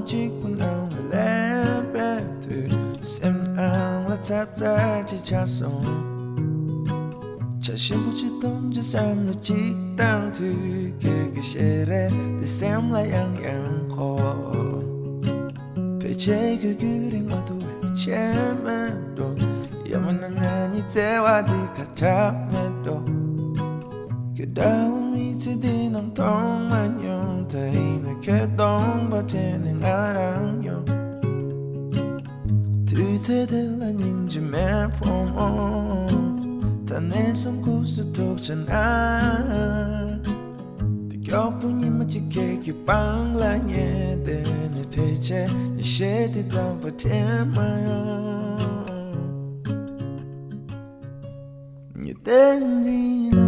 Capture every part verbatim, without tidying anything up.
གཅིག་པུ་ནང་ལ་སླེབས་པའི་དུས། སེམས་ནང་ལ་ཚབ་ཚ་ཅིག་ཆགས་སོང་། བྱ་ཞིམ་པོ་ཅིག་འཐུང་རྒྱུ་བསམ་བློ་ཅིག་བཏང་དུས། ཁྱོད་ཀྱི་ཞལ་རས་དེ་སེམས་ལ་ཡང་ཡང་འཁོར། ཕལ་ཆེར་ཁྱོད་རྒྱུན་རིང་མ་ཐུག་པའི་ཆད་མེད་འགྲོ། ཡང་མིན་ན་ང་གཉིས་བརྩེ་བ་འདི་ཁ་གྲག་མེད་འགྲོ། ཁྱོད་འདྲ་བོ་མི་ཚེ་འདི་ནང་མཐོང་མ་མྱོང་། ད་ཡིན་ན་ཁྱོད་གདོང་པ་དྲན་ནས་ང་རང་ཡོང་། དུས་ཚོད་དེ་ལ་སྙིང་རྗེ་མེད་ཕོ་མོ། ད་ནས་བཟུང་ཁུག་སུ་ཐུག་བྱ་ན། དེ་མགྱོགས་པོ་ཉི་མ་གཅིག་ཁྱེད་ཀྱི་པང་ལ་ཉལ། དེ་ནས་ཕལ་ཆེར་ཉི་ཤེལ་དེ་ཙམ་པ་དྲན་མ་ཡོང་། ཉི་ཟླ་འཛིན་ལ་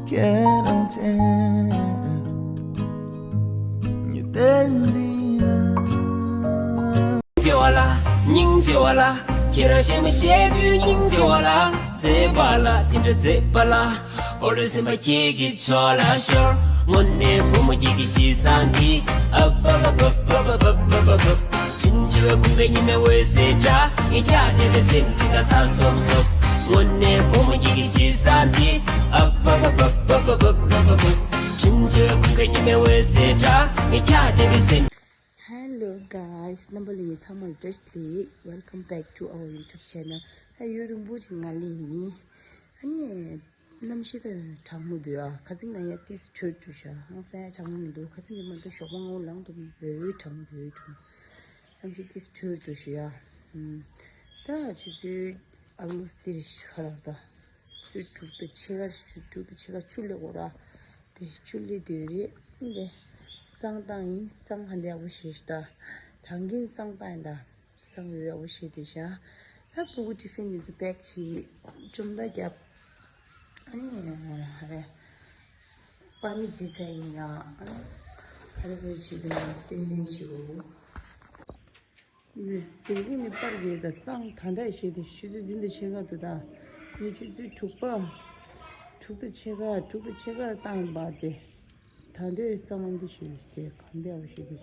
ཁྱེད་རང་མཚན། ཉི་ཟླ་འཛིན་ལ། སྙིང་རྗེ་བ་ལ། སྙིང་རྗེ་བ་ལ། ཁྱེད་རང་གཞན་མ་བཤད་དུས་སྙིང་རྗེ་བ་ལ། མཛེས་པ་ལ། དེ་འདྲ་མཛེས་པ་ལ། འོ་ལོས་སེམས་པ་ཁྱེད་ཀྱི་ཕྱོགས་ལ་ཤོར། དངོས་གནས་བུ་མོ་ཁྱེད་ཀྱི་གཤིས་བཟང་འདི། ཨབ་ཨབ་ཨབ། དྲིན་ཆེ་བའི་ཁུངས་ཀྱི་ཉི་མའི་འོད་ཟེར་འདྲ། ངས་ཁྱེད་བལྟས་པའི་སེམས་ཚིག་ལ་ཚ་སོབ་སོབ། དངོས་གནས་བུ་མོ་ཁྱེད་ཀྱི་གཤིས་བཟང་འདི། ཨབ་ཨབ་ཨབ། དྲིན་ཆེ་བའི་ཁུངས་ཀྱི་ཉི་མའི་འོད་ཟེར་འདྲ། ངས་ཁྱེད་བལྟས་པའི་སེམས། Hello guys, རྣམ་པ་ལྷན་རྒྱས་ཚང་མ་བཀྲ་ཤིས་བདེ་ལེགས། Welcome back to our YouTube channel. ཧ། ཡུན་རིང་པོ་ཞིག་ང་སླེབས་ཡིན། ཨ་ནི། གནམ་གཤིས་ད་གྲང་མོ་འདུག་ཨ། ཁ་སང་ན་ཡ་ཏིས་དྲོས་འགྲོ་ཤག་ཧང་སང་ཡ་གྲང་མོ་མི་འདུག་ཁ་སང་ཉི་མ་ད་ཞོགས་པ་སྔ་པོ་ལངས་འདུག་འོ་གྲང་མོ་འདུག་འོ་གྲང་མོ། གནམ་གཤིས་ཏིས་དྲོས་འགྲོ་ཤག་ཡ། ཨུམ། ད་ཆུ་ཚོད་ཨ་ལོ་སྟེར་ཤག་ལ་ད། ཆུ་ཚོད་དྲུག་དང་ཕྱེད་ཀ། ཆུ་དྲུག་དང་ཕྱེད་ཀ་ཆུ་སླེབས་འོ་ར། དེ་ཆུ་སླེབས་དུས་རེད། དེ་བསང་བཏང་ཡིན། བསང་ཧ་འདི་ཡག་པོ་བྱས་ཤག་ད། ད་གིན་བསང་བཏང་ཡིན་ད། བསང་ཡོད་ཡག་པོ་བྱས་དེ་ཤག་ད་སྤུ་གུ་ཏི་ཕིན་དེ་ཚོ་པེག་བྱས། བཅོམ་ད་རྒྱབ། ཨ་ནི་ཧ་རེ། པ་ནི་རྫི་ཚ་ཡིན་ཡ། ཨ་ནི་ཧ་རེ་ཧ་རེ་བྱས་དེ་ན་ཏན་ཏན་བྱེད་དགོས། དེ་རིང་ནི་པར་རྒྱག་ད་བསང་ད་ལྟ་བྱས་ཏེ་ཆུ་ཚོད་བདུན་དང་ཕྱེད་ཀ་དུ་ད། ངས་ཆུ་ཚོད་དྲུག་པ། དྲུག་དང་ཕྱེད་ཀ། དྲུག་དང་ཕྱེད་ཀར་བཏང་ཡིན་པ་དེ། ད་ལྟའི་བསང་འདི་ཞུས་ཏེ་གང་བདེ་བ་ཞིག་ཏེ།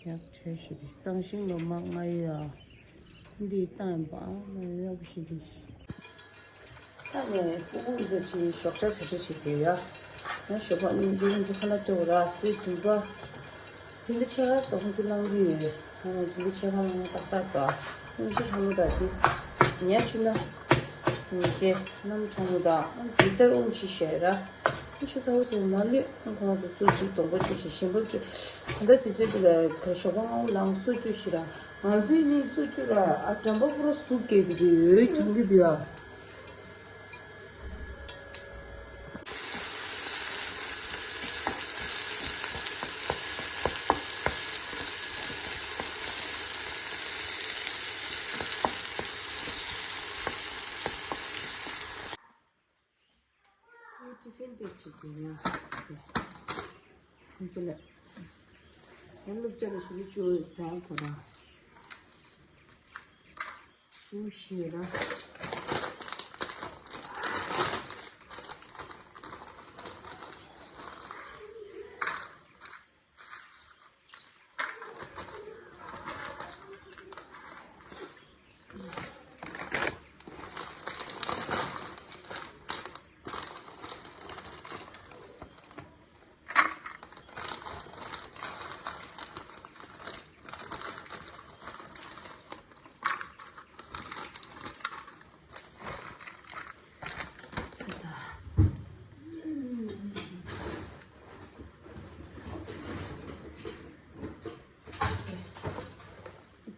ཡག་བྱས་ཞིག་ཏེ་བསང་ཤིང་ལོ་མ་ལྔ་ཡོད་ཨ། འདི་བཏང་ཡིན་པ་ཨ་མ་ཡག་པོ་ཞིག་ཏེ། ད་ངས་སྤུ་གུ་འདི་ཚོ་ཅིག་ཞོགས་ཇ་བྱ་ཆ་ཞིག་དགོས་ཡ། ང་ཞོགས་པ་སྙིང་རྗེ་སྙིང་རྗེ་ཁ་ལག་སྟེར་ར་སུའི་དུས་པ། དེ་འདི་ཕྱེད་ཀ་དོ་ཁོང་ཚོ་བླངས་རྒྱུ་ཡོད། ང་དེ་འདི་ཕྱེད་ཀ་བླངས་ཏག་ཏག་དོ། སྙིང་རྗེ་ཁ་ལག་དང་དེ་ཉལ་ཆུ་ན། ཉལ་ཆེ་གནམ་ཐང་མོ་དང་དེ་ཚར་དབང་ཆི་ཤེས་ར། ཆུ་ཚ་བོ་དེ་མ་ལུས་ཁོང་ཚོ་སུ་ཅིག་གདོང་པ་ཅིག་ཞིག་ཞིམ་པོ་ཅིག་ད་ལྟ་དུས་ཚོད་འདི་ལ་ཞོགས་པ་སྔ་པོ་ལངས་སུ་ཅུ་ཞིག་ར། ང་ཚོའི་གཉིས་སུ་ཅུ་ར་ཨ་འགྲམ་པ་པུ་ར་ཟུག་སྐྱེས་ཀྱི་འདུག་འོད་ཀྱང་གི་འདུག་ཨ། ཨོ་ཏི་ཕིན་པེ་ཅི་ཏི་ཡ། ཁོང་ཚོ་ལ་ཡང་སློབ་གྲྭ་ལ་ཞུགས་ཀྱི་ཅོ་ཟ་ཁོ་ར། སུ་ཤེས་ར།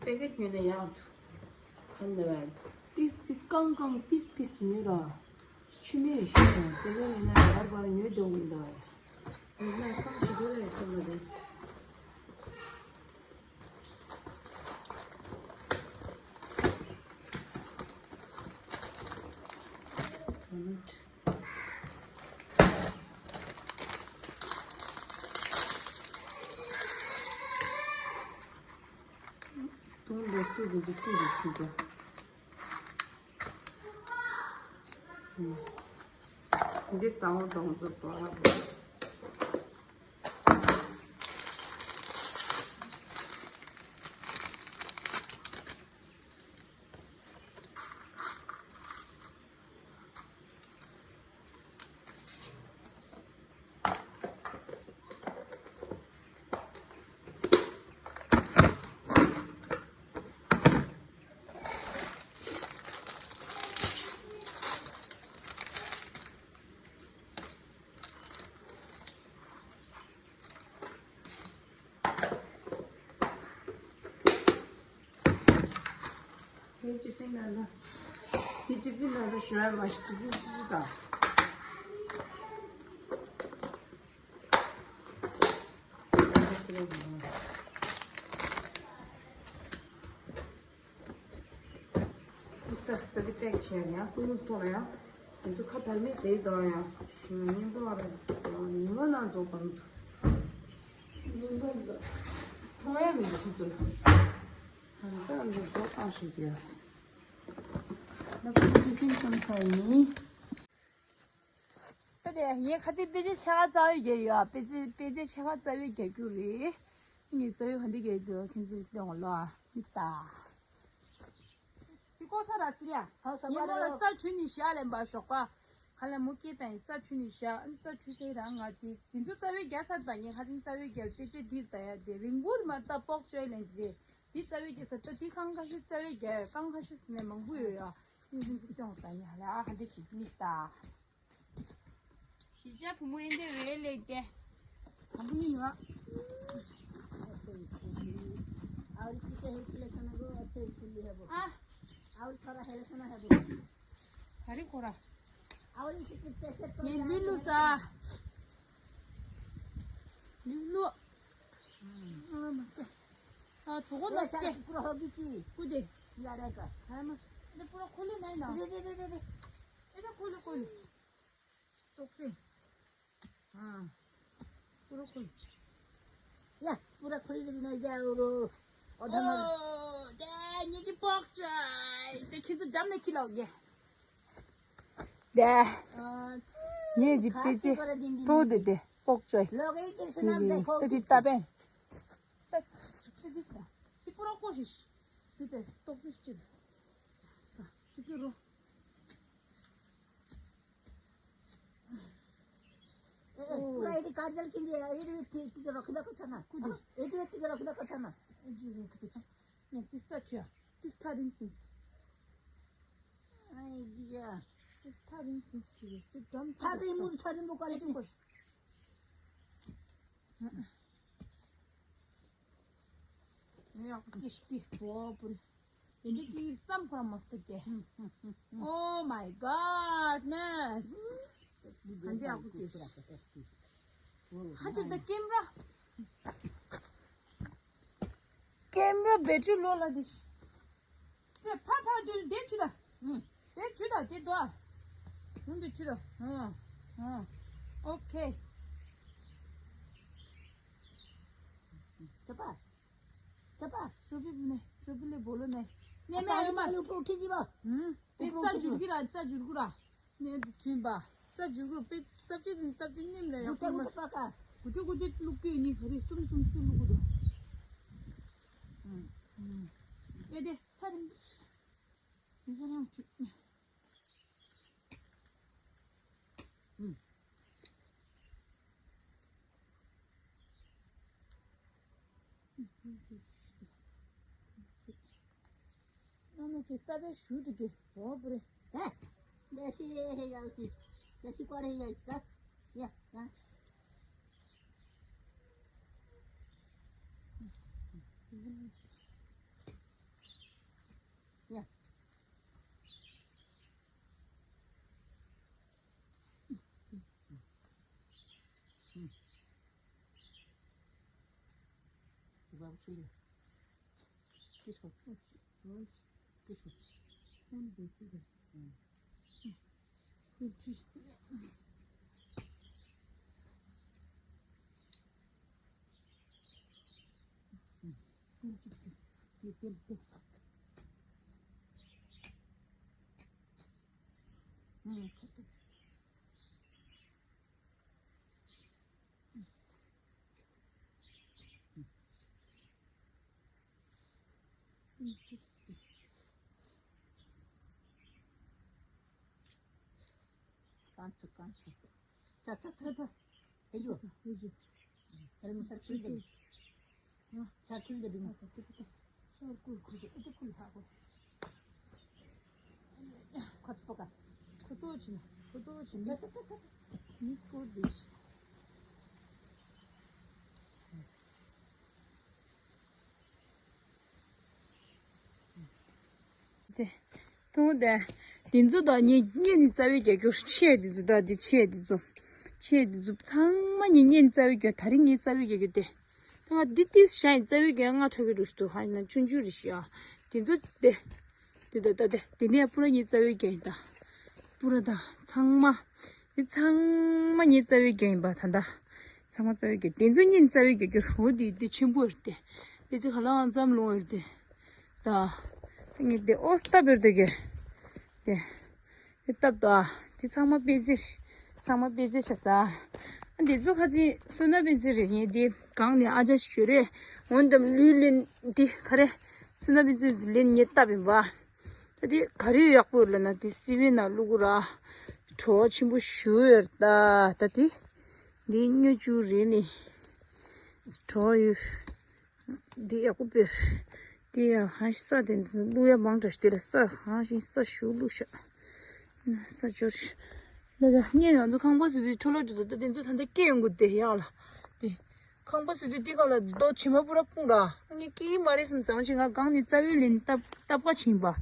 པེ་ཀེ་ཉོས་ན་ཡག་འདུག་ཁམས་ནས་ཏིས་ཏིས་ཀང་ཀང་པིས་པིས་ཉོས་ར། ཆུ་མེད་ཞིག་དང་དེ་ལས་ཡིན་ན་བར་བར་ཉོས་འདུག་མི་འདུག་ཡིན་ན་ཁམས་ཞིག་འདུག་ལས་སེམས་ལ་དེ། དུང་ལོ་སུ་རུ་འདི་བཅུ་རུ་ཞུ་གོ། འདི་ཟ་འོང་དང་འདི་པ། ངས་ཅི་སེང་ན་ལ། དེ་ཅི་པི་ན་ལ་ཞུ་ཡ་མ་ཤི་ཏི་ཅི་ཅི་དང་། ས་ས་དེ་པེག་བྱས་ཡང་ཀུན་ཐོག་ཡང་། ང་ཚོ་ཁ་དར་མེད་ཟེར་དོ་ཡང་ཞུ་ཉིན་པོ་ར་ཉི་མ་ན་རྫོགས་པ་མི་འདུག་ཉིན་པོ་མཐོང་ཡ་མི་འདུག་ཁོ་ཚོ་ལ། ང་ཚོ་ཨ་མདོ་རྫོགས་བཏང་ཞིག་ཡ། ད་ཁོ་ཚོ་ཏི་ཕིན་བཏང་ཚར་ཡིན། ད་དེ་ངས་ཁ་ཚིག་དཔེ་ཆ་ཤ་ཁ་རྩ་བའི་རྒྱག་ཡོད། དཔེ་ཆ་དཔེ་ཆ་ཤ་ཁ་རྩ་བའི་རྒྱག་རྒྱུ་རེད། ངས་རྩ་བའི་ག་འདི་རྒྱག་རྒྱུ་ཁྱེད་ཚོས་སྟོན་གོ་ལོ་ཨ། མི་ལྟ། ཁྱི་ཀོ་ས་ར་སི་ར། ངས་མོ་ལ་ས་བྲུས་ནས་བཞག་ལེན་པ་ཞོགས་པ། ཁ་ལ་མོ་སྐྱེས་དང་ས་བྲུས་ནས་བཞག་ས་བྲུས་ཚེ་རང་ང་དེ་དེ་ཚོ་རྩ་བའི་རྒྱག་ས་དང་ངས་ཁ་ཚིག་རྩ་བའི་རྒྱག་དཔེ་ཆ་འདི་ལྟ་ཡ་དེ་རིང་པོར་མ་ལྟ་པོག་ཅོའི་ལེན་དེ། འདི་རྩ་བའི་རྒྱག་ས་ལྟ་དེ་ཁང་ཁ་ཤས་རྩ་བའི་རྒྱག་ཁང་ཁ་ཤས་ནས་མང་པོ་ཡོད་ཡ། ཨིན་ཧིན་ཙི་ཅོང་ལྟ་ཉ་ལ་ཨ་ཧ་འདི་ཞིག་མི་ལྟ། གཞིས་ཆགས་བུ་མོ་ཨེ་འདྲ་རེད་ལེགས་ཏེ། དང་པོ་ནི་ནུ། और किसे हेल्प ले खाना को अच्छे हेल्प ले है वो। आ। और थोड़ा हेल्प ना है वो। अरे कोरा। और इसे कितने से तो ये लुलु सा। लुलु। हम्म। आ, मत। आ, छोको ए, नस्के। सारा पूरा होगी ची। कुदे। यार का। हाँ, मत। ये पूरा खोले नहीं ना। दे, दे, दे, दे, दे। ये तो खोले, खोले। तोक्से। हाँ। पूरा खोल। या, पूरा खोल दे ना जा और और धमर। ओ, दे, ये की पॉक चाय। ते खिस डम ने खिलाओ ये। दे। आ, ये जी खास पीछे कर दिन दिन तो दे दे पॉक चाय। लोग ही तेरे से नाम देखो। ते दिता पे। ते दिसा। ये पूरा कोशिश। ये ते तोक्से चिर। चिर रो। ए, ए, पूरा एडी काजल के लिए, एडी भी ठीक, ठीक रखना को था ना। कुछ। हाँ, एडी भी ठीक रखना को था ना। एडी रख दे। नहीं, किसका अच्छा? किस था दिन से? आई दिया। किस था दिन से? तो डम था दिन मुझे था दिन वो कॉलेज में। ཡག་པོ་སྐྱེ་སྐྱེ་བོ་པུར། དེ་འདྲའི་སྐྱེ་བསམ་ཁོ་རང་མ་སྟེ་སྐྱེ། Oh my God, nice. ག་འདྲའི་ཡག་པོ་སྐྱེ་ཤི། ཧ་ཅིག་ད་ཀེམ་ར། ཀེམ་ར་བེ་ཊི་རི་ལོ་ལ་དེ། དེ་ཕ་ཕ་དུ་དེ་ཆུ་ད། ཨུ། དེ་ཆུ་ད་དེ་དོ། ཨུ་དེ་ཆུ་ད། ཨུ། ཨུ། ཨོ་ཁེ། ཅོ་པ། ཅོ་པ། ཅོ་པི་ནེ། ཅོ་པི་ལེ་བོ་ལོ་ནེ། ནེ་མེ་ཨ་ཡོ་མ། ལུ་ཕྲུག་ཁྲིད་ཅི་བ། ཨུ། དེ་ས་འཇུར་གི་ར་ས་འཇུར་གུ་ར། ནས་དྲན་པ། ས་འཇུག་རུ་པེ་ས་བཅད་ནི་ས་བཅད་ནེམ་ལ་ཡག་པོ་མ། གུ་ཏེ་གུ་ཏེ་བླུག་གི་ནི་རེ་གསུམ་གསུམ་གསུམ་བླུག་གི་འདུག་ཨེ་དེ་ཚ་རིང་། དེ་ཚ་རང་བཅུ། ཨ་མ་ཅིག་ས་པའི་ཞུ་དུ་གི་འོ་བུ་རེ། ཧེ། ལེ་ཤི་ཧེ་ཡ་ཅི། ལེ་ཤི་ཀོ་རེ་ཡ་ཅི། ཡ། ཡ། ཡ། ཀན་སུ་ཀན་སུ། ཚ་ཚ་ཚ་ཚ། ཧེ་ཇུ། ཧེ་ཇུ། ཧེ་ར་མི་ས་ཁུལ་དེ། ས་ཁུལ་དེ་བིང་། ས་ཁུལ་ཁུལ་དེ་ཨུ་ཏུ་ཁུལ་ཧ་གོ། ཁོ་ཏོ་ཀ། ཁོ་ཏོ་ཆི་ན། ཁོ་ཏོ་ཆི་ན། ཚ་ཚ་ཚ་ཚ། མི་སྐོར་དེ། དེ། ཐུང་དེ། དེ་ཚོ་ད་ངས་གཉེན་ནི་རྩ་བའི་རྒྱག་རྒྱུ་ཆེ་དེ་ཚོ་ད་དེ་ཆེ་དེ་ཚོ། ཆེ་དེ་ཚོ་ཚང་མ་ངས་གཉེན་རྩ་བའི་རྒྱག་ད་རིང་ངས་རྩ་བའི་རྒྱག་རྒྱུ་དེ། ད་ང་འདི་ཏིས་ཤ་ཡིན་རྩ་བའི་རྒྱག་ང་ཁྲ་གི་རུ་ཞུ་དུ་ཧ་ཡིན་ན་ཆུང་ཆུང་རེ་ཞིག་ཨ། དེ་ཚོ་དེ། དེ་ད་ད་དེ་དེ་ནས་པུ་ར་ངས་རྩ་བའི་རྒྱག་ཡིན་ད། པུ་ར་ད་ཚང་མ། དེ་ཚང་མ་ངས་རྩ་བའི་རྒྱག་ཡིན་པ་ད་ད། ཚང་མ་རྩ་བའི་རྒྱག་དེ་ཚོ་གཉེན་རྩ་བའི་རྒྱག་རྒྱུ་རུ་དེ་དེ་ཆེན་པོ་རེད་དེ། དེ་ཚོ་ཧ་ལམ་འཛམ་གླིང་རེད་དེ། ད། ད་ངས་དེ་ཨོ་སྟབས་ཡོད་དེ་གི། དེ། དེ་སྟབས་དོ་ཨ། དེ་ཚང་མ་སྤེལ་རྩིས། ཚང་མ་སྤེལ་རྩིས་བྱ་ས། ཨ་འདི་ཚོ་ཁ་ཚིག་སོ་ན་སྤེལ་རྩིས་རེད་ངས་དེ་གང་ནས་ཨ་ཅག་ཞོ་རེད། འོན་ཏམ་ལུས་ལེན་དེ་ག་རེ། སོ་ན་སྤེལ་རྩིས་ལེན་ངས་སྟབས་ཡིན་པ། ད་དེ་ག་རེ་ཡག་པོ་ལ་ན་དེ་སི་བེ་ན་བླུག་ར། བྲོ་བ་ཆེན་པོ་ཞུ་ཡོད་ད་ད་དེ། འདི་སྨྱོ་ཅུ་རེད་ནི། བྲོ་བ་ཡོད། འདི་ཡག་པོ་དཔེ། འདི་ཡང་ཧང་ཤི་ས་དེ་འདི་བླུག་ཡ་མང་དྲགས་ཤི་དེ་ལ་ས་ཧང་ཤི་ས་ཞུ་བླུག་ཤ། ས་འབྱོར་ཤི། ད་ད་ངས་ང་ཚོ་ཁང་པ་ཟེར་དུས་འཕྲོ་བརླག་འགྲོ་ཚོ་ད་དེ་ཚོ་ད་ལྟ་སྐྱེ་ཡོང་གི་དེ་ཡག་ལ། དེ། ཁང་པ་ཟེར་དུས་དེ་ག་ལ་རྡོ་བྱེ་མ་པུ་ར་སྤུངས་ར། ངས་སྐྱེ་ཡི་མ་རེད་བསམ་བསམ་ཞིག་ང་གང་ནས་རྩ་བའི་ལེན་སྟབས་སྟབས་ཀ་ཕྱིན་པ།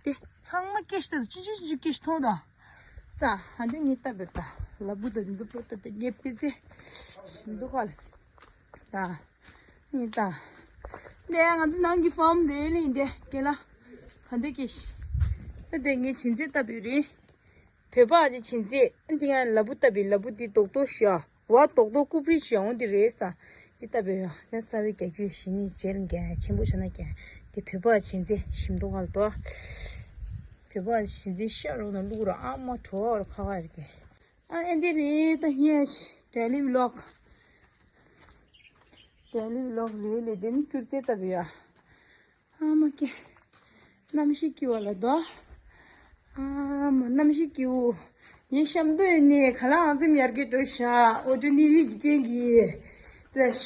དེ། ཚང་མ་སྐྱེ་ཤི་ད་ཅི་ཅི་ཅི་ཅི་སྐྱེ་ཤི་མཐོང་ད། ད་ཧ་འདི་ངས་སྟབས་ཡོད་ད། ལ་བུ་ད་འདི་ཚོ་པོ་ད་དེ་ངས་སྤེལ་རྩིས། འདུག་ག་ལ། ད། ཡིན་ད། ནས་ང་ཚོ་ནང་གི་ཕམ་རེད་ལེ་ཡིན་དེ་རྒན་ལགས། ག་འདི་ཀྱི། ད་དེ་ངས་བྱིན་རྩིས་བཏབ་ཡོད་རེད། བོད་པ་ཅིག་བྱིན་རྩིས་ཨ་འདི་ང་ལ་བུ་བཏབ་པའི་ལ་བུ་འདི་རྡོག་རྡོག་ཞུ་ཨ། བ་རྡོག་རྡོག་ཀུ་པྲི་ཞུ་ཨ་འོང་འདི་རེད་ས། འདི་བཏབ་པའི་ཡ་ད་རྩ་བའི་རྒྱ་རྒྱུད་ཞི་ནི་རྗེ་ལ་རྒྱ་ཆེན་པོ་བྱ་ན་རྒྱ། འདི་བོད་པ་བྱིན་རྩིས་ཞིམ་མདོག་ག་ལ་དོ། བོད་པ་བྱིན་རྩིས་ཤ་རོགས་ན་བླུག་ར་ཨ་མ་གྲོ་བ་ར་ཁ་ཁ་ཡ་ར་རྒྱ། ཨ་ཨེ་འདི་རེད་ད་ཧི་ཡ་ཆི་ཌེ་ལི་བི་ལོག་ཌེ་ལི་བི་ལོག་རེད་ལེ་དེ་ནི་སྐྱུར་རྩི་ལྟ་བུ་ཡ། ཨ་མ་ཀེ། གནམ་གཤིས་སྐྱིད་པ་ལ་དོ། ཨ་མ་གནམ་གཤིས་སྐྱིད་པོ། ངའི་ཤམ་དུ་ཡིན་ནི་ག་ལ་ཨང་ཙམ་ཡར་རྒྱས་འགྲོ་ཤག་འོ་དུ་ནི་རིགས་ཀྱི་རྐྱེན་གྱིས།